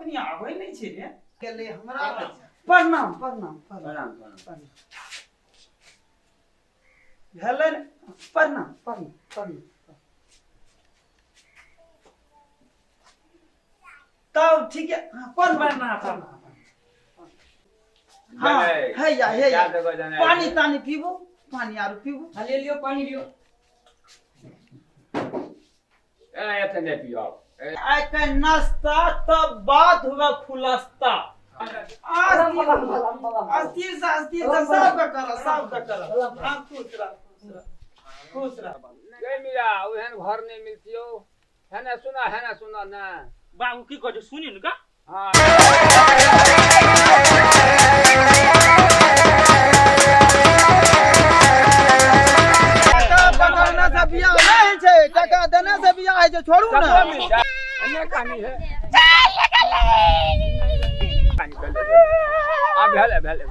अखनी आबै नहि छै रे। गेलै हमरा। प्रणाम प्रणाम प्रणाम प्रणाम। भेलै ने? प्रणाम प्रणाम प्रणाम। तब ठीक है। हाँ, प्रणाम प्रणाम प्रणाम। हाँ, है या है या, पानी तानी पीबू, पानी आरो पीबू। हाँ, ले लियो, पानी लियो। ए एते नहि पियो। आइ के नाश्ता तब बात हुआ खुलास्ता। अस्थिर से अस्थिर से सब का करो, सब का करो। हाँ, खुश रह, खुश रह, खुश रह। गई मीरा, ओहन घर नहि मिलतियो। है ना सुना, है ना सुना ना। बाबू की कहै छै सुनी ने का। हाँ। टका पकड़ने से बियाह नहि होइ छै, टका देने से बियाह होइ छै। छोड़ू ने। अन्य कहानी है। आ भेले भेले।